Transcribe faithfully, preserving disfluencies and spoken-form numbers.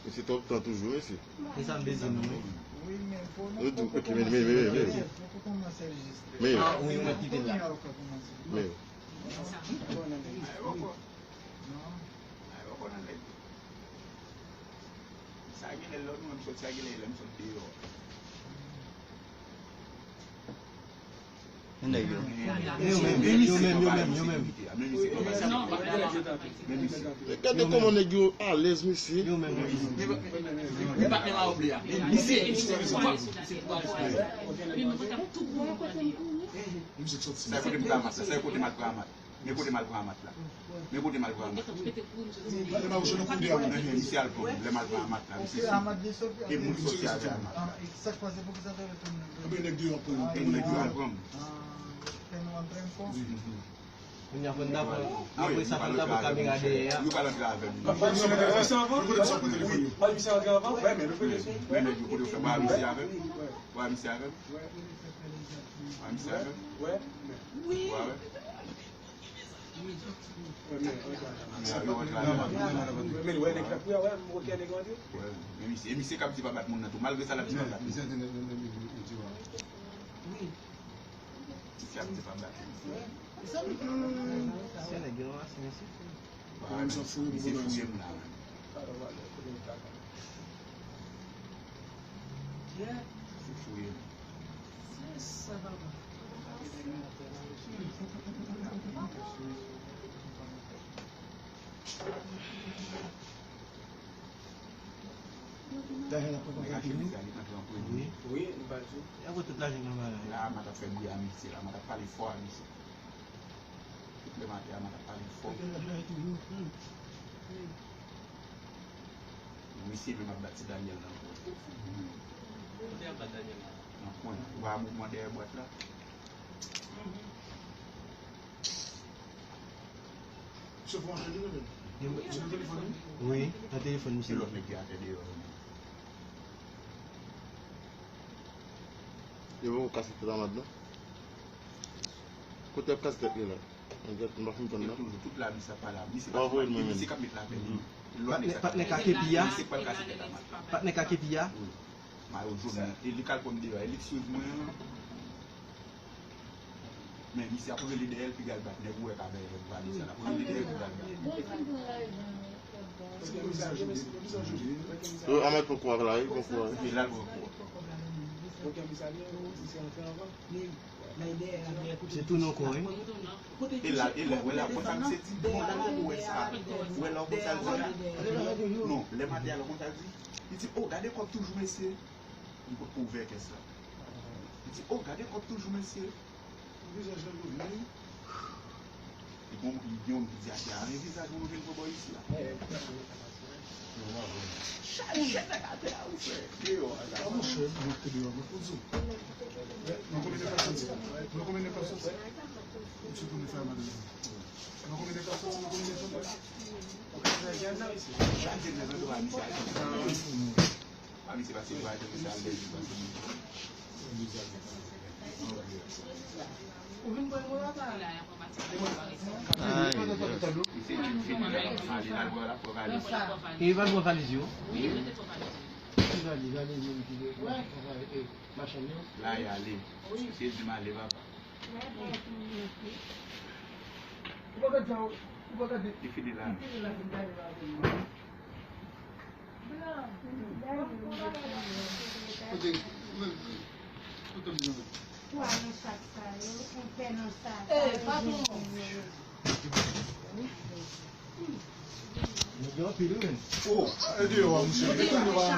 Mesye twòp tan toujou, mesye. E sa m bezwen nou, wi. Yo di, ok, men, men, men, men, men. Men. Ah, wi, mwen kite la. Men. Sa gen lè lòt mwen m sòt, sa gen lè lè m sòt deyò. Nèg yo. Yo menm, yo menm, yo menm, yo menm. Gade kòman nèg yo alèz, mesye. Yo menm, yo menm. Misye, misye, misye. Sa e kote m pran mat la, sa e kote m al pran mat. Men kote m al pran mat la. Men kote m al pran mat. Enhen, misye al pran m. Lè m al pran mat la, misye sou. E moun sòti avè a mat la. E moun nèg yo al pran m. Kounye a fò n dakò. Apre sa, fò n dakò kamera dèyè a. Yo pral antre avè m. Wi, men yo kote yo fè ba misye avè m. Ba misye avè m. Ba misye avè m. Wi. Men misye, e misye k ap di pa bat moun nan tou, malgre sa l ap di pa bat moun. Misye ap di pa bat moun. Se nèg yo ranmase misye. Misye fouye m la. Misye fouye m. Lajan la pran kontak li, non? Wi. Wi, nou pa di. Y ap wè tout lajan nan bagay. La, Amat ap fè bri a misye la, Amat ap pale fò a misye. Tout lè maten, Amat ap pale fò. Misye menm ap bat ti Daniel nan kwen. Kote y ap bat Daniel la? Nan kwen. Ou pa wè mouvman dèyè bwat la? Misye pran antre li menm. Misye nan telefòn li? Wi, nan telefòn misye. Se lòt nèg ki atè deyò. Yo poko kase tèt Amad non. Kote y ap kase tèt li la? Mwen gen, m pa fin tann non. Toujou tout lavi sa pa la. Misye pa voye l mwen menm. Misye k ap met lapè li. Patnè, patnè ka kepi a. Misye k pral kase tèt Amad. Patnè ka kepi a. Wi. Mayo jòn nan. E li k al pran m deyò a. E li k swiv mwen an. Men misye ap rele dèyè l, piga l bat nèg ou wè k avè pale sa l ap rele dèyè l, piga l bat. Yo, Amad pran kou a la, wi, pran kou a, wi. E la l pran kou a. Se tou non kon, wi. E la, e la, wè la, konsa misye di, bon, la, ou wè sa. Ou wè la, konsa l di la. Non, lè maten a la, konsa l di. Li di, oh, gade kòb toujou, mesye. Li potko ouvè kès la. Li di, oh, gade kòb toujou, mesye. Vizaj lan dlo vini. Li gen yon, li gen yon moun ki di atè a, men vizaj mwen vin pran bò isi a. Chaje nèg atè a, ou fè. Deyò a, la. Ah, monchè, mwen te deyò, mwen pou di w. Mwen konbyen de pèsòn sa? Mwen konbyen de pèsòn sa? Ou ti konbyen sa, madanm? Mwen konbyen de pèsòn sa? Mwen konbyen de pèsòn sa? Chaje nèg atè a, misye. Ah, misye pase dwa, misye al lèz li pase. Ou vin pran mwen la, pa? Ay, Dye. Misye di fini la, ale la, la, pou ale. E va pran valiz yo. Ki valiz? Valiz yo, ki valiz? E machann yo? La, y ale. Misye di m ale, papa. Ou pa gade sa, ou pa gade. Li fini la. Li fini la, fin gade la. Kote, kote m nan? Kwa nan sak sa yo, yon pè nan sa. Eh, patwon. Nèg yo anpil, wi, menn. Oh, e deyò a, monchè. Mete deyò a.